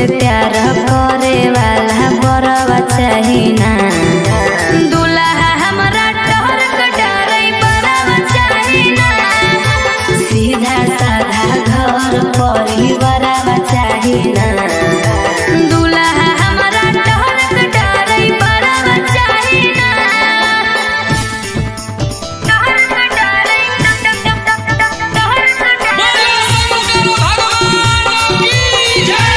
प्यार करे वाला बरवा चाहिना। दुल्हा हमरा डर कटारै बरवा चाहिना, सीधा साधा घर परिवारवा चाहिना। दुल्हा हमरा डर कटारै बरवा चाहिना। डर कटारै डर बोलो शंकर भगवान की जय।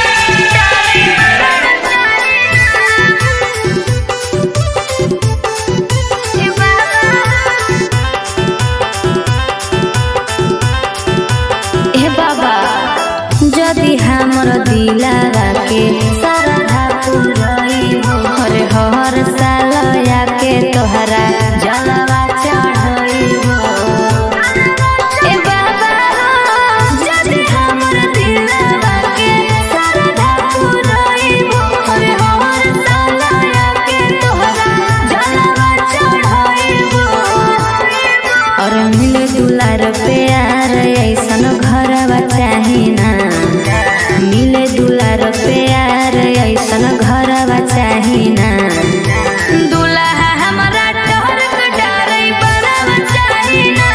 हे बाबा, जदि हमर दिलावा के श्रद्धा पुरई हर हर साल आके तोहरा जलवा चढ़ई। ए बाबा, जदि हमर दिलावा के श्रद्धा पुरई हर हर साल आके तोहरा जलवा चढ़ई। और मिले दुलार प्यार ऐसन घरवा चाहिना, मिले दुलार प्यार ऐसन घरवा चाहिना। दुल्हा हमरा डर कटारै बरवा चाहिना,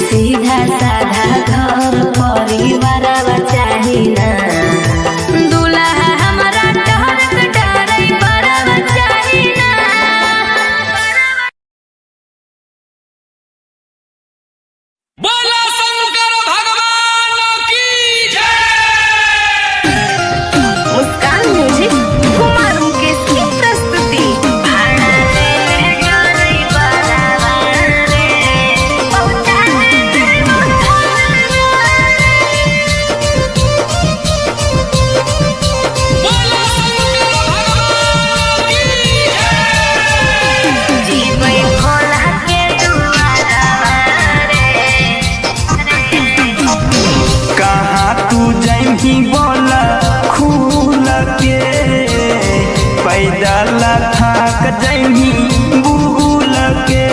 सीधा साधा घर परिवारवा चाहिना। दुल्हा हमरा डर कटारै बरवा चाहिना। बोलो शंकर भगवान की जय। मुस्कान म्यूजिक कुमार मुकेश की प्रस्तुति। भाड़ा ले ले डरै बरवा रे, पहुँचा दे बोलो शंकर भगवान की जय। जीवै भोला के दुआरवा रे। कहाँ तू जैही बोला खूल के, पैदल थाक जैही भूल के।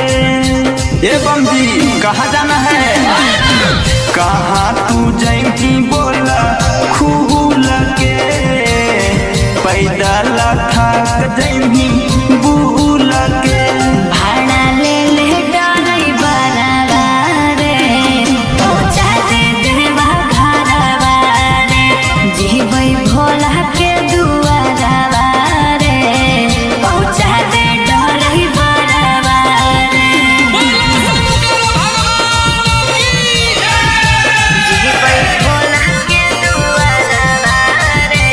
ए बम जी कहाँ जाना है? कहाँ तू जैही बोला खूल के, पैदल थाक जैही भूल के। भाड़ा ले ले डरै बरवा रे, पहुँचा दे देवा घरवा रे। जीवै भोला के दुआरवा रे, पहुँचा दे डरै बरवा रे। बोलो शंकर भगवान की जय। जीवै भोला के दुआरवा रे,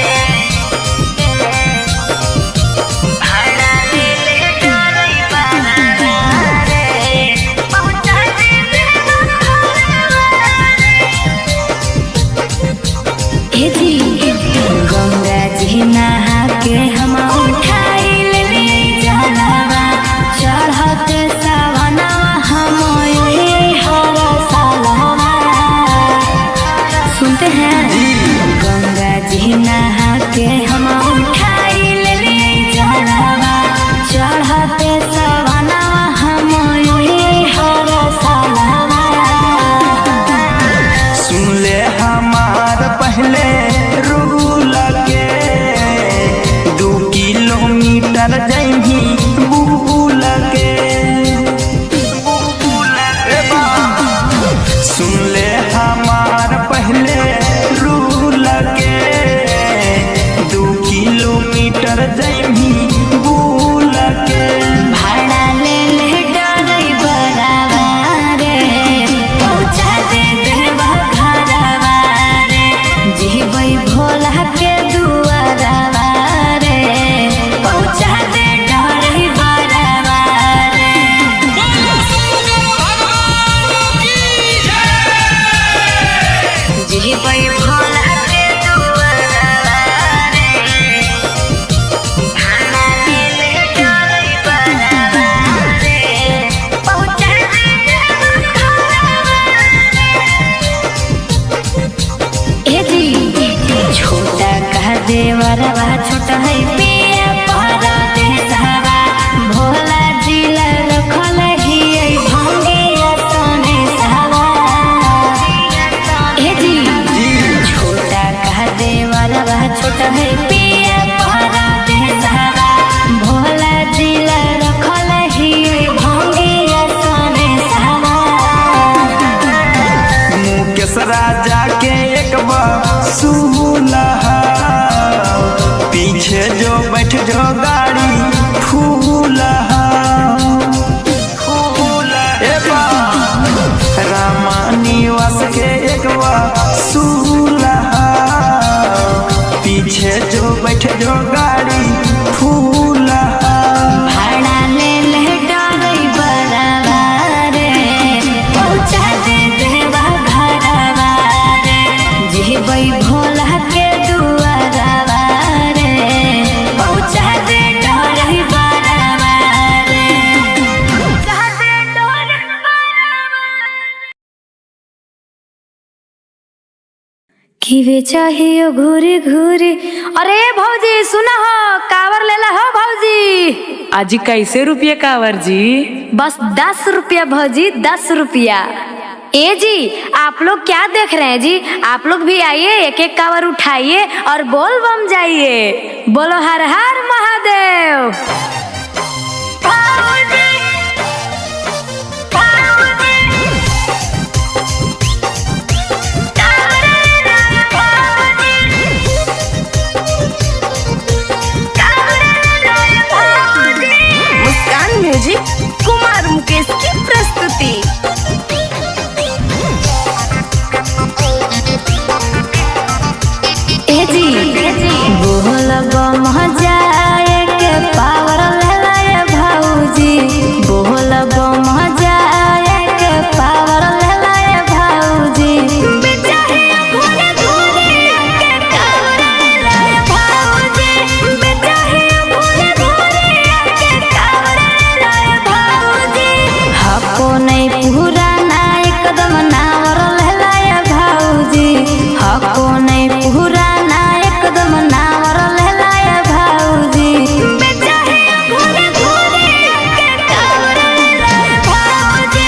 भाड़ा ले ले डरै बरवा रे, पहुँचा दे देवा घरवा रे। हे जी, गंगा जी नहा के हम उठाई लेली जलवा, चढ़त सवनवा हम हर सालवा। सुनते हैं, गंगा जी नहा के हम उठाई लेली जलवा, चढ़त सवनवा हम हर सालवा। सुन ले हमार पहले रूल के, 2 किलोमीटर जैही भूल के। ए बा, सुन ले हमार पहले रूल के, 2 किलोमीटर जैही भूल के। भाड़ा ले ले डरै बरवा रे, पहुँचा दे देवा घरवा रे। जीवै भोला के दुआरवा रे, पहुँचा दे डरै बरवा रे। बोलो शंकर भगवान की जय। जीवै भोला के दुआरवा रे, भाड़ा ले ले डरै बरवा रे, पहुँचा दे देवा घरवा रे। ए जी, छोटा का देवरवा छोटा है पिया परदेसवा, भोला जी ला रखल हियै भंगिया सने सवा। ए जी, छोटा का देवरवा छोटा है पिया पहरा देशवा भोला जिला रखल ही भंगिया सने सवा। मुकेश राजा के एक सुलहा पीछे जो बैठ जो गाड़ी फूलहा ए बा, रामा निवास के एक सुलहा पीछे जो बैठ जो गाड़ी फूलहा। भाड़ा ले ले डरई बरावा रे पहुँचा दे देवा घरवा रे जेबै भोला के दुआरवा रे पहुँचा दे डरई बरावा रे पहुँचा दे डरई बरावा। किवे चाहियो घूरी घूरी। अरे भौजी सुना हो, कावर लेला हो भौजी। आजी कैसे रुपये कावर जी? बस 10 रुपया भौजी, 10 रुपया। ए जी आप लोग क्या देख रहे हैं जी? आप लोग भी आइए, एक एक कावर उठाइए और बोल बम जाइए। बोलो हर हर महादेव। मुस्कान म्यूजिक कुमार मुकेश की प्रस्तुति। ए जी बोल बम जाए के पावर लेला ए भौजी बोल बम जाए के पावर लेला ए भौजी। बेचाहियो घूरे घूरे के कावर लेला ए भौजी बेचाहियो घूरे घूरे के कावर लेला ए भौजी। हको नहीं पुराना एकदम नावर लेला ए भौजी हको नहीं पुराना एकदम नावर लेला ए भौजी। बेचाहियो घूरे घूरे के कावर लेला ए भौजी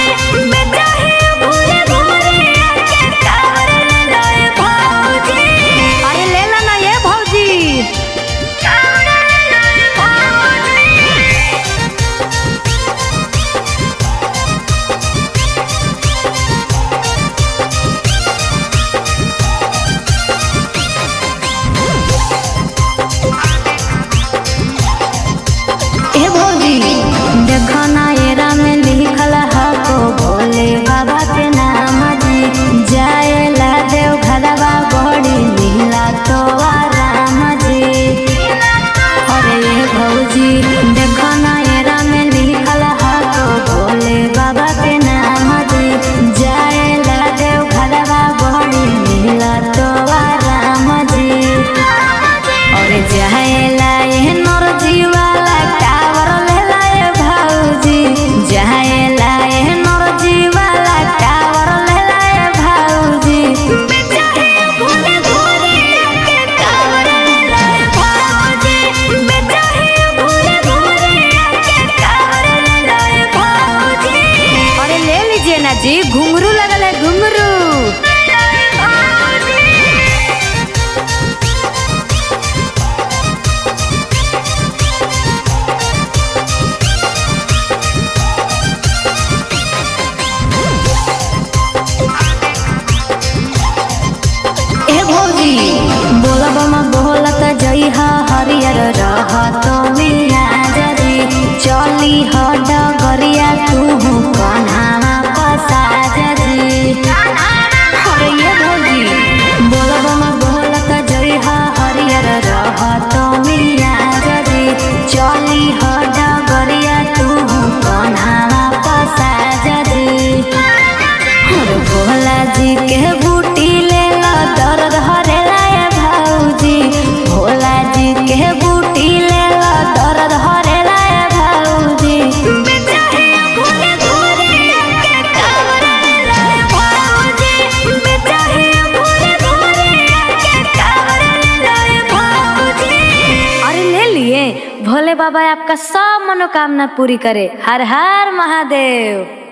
बेचाहियो घूरे घूरे के कावर लेला ए भौजी। अरे लेला ना ये भौजी। कावर लेला ए भौजी। ए भौजी देखो ना एरा में लिखल हको भोले बाबा के नाम जी जाएला देव घरवा बड़ी लीला तो राम जी। अरे ए भौजी देखो ना एरा में लिखल हको भोले बाबा के नाम जी जाएला देव घरवा बड़ी लीला तो राम जी। और जाएला ए नर जीवाला टावर लेला ए भौजी जाएला ए नर जीवाला टावर लेला ए भौजी। बेचाहियो घूरे घूरे के टावर लेला ए भौजी बेचाहियो घूरे घूरे के टावर लेला ए भौजी। अरे ले लीजिए ना जी, घुंघरू लगल है घुंघरू। ए भौजी बोलबम बोलत जइहा हरियर रहत मिया जरी चली ह डगरिया तू कन्हावा पसार जी। अरे ये भौजी बोलबम बोलत जइहा हरियर रहत मिया जरी चली ह डगरिया तू कन्हावा पसार जी। और भोला जी के बूटी लेला दर्द हरेला ए भौजी भोला जी के बूटी लेला दर्द हरेला ए भौजी। बेचाहियो घूरे घूरे के कावर लेला ए भौजी बेचाहियो घूरे घूरे के कावर लेला ए भौजी। अरे ले लिए, भोले बाबा आपका सब मनोकामना पूरी करे। हर हर महादेव।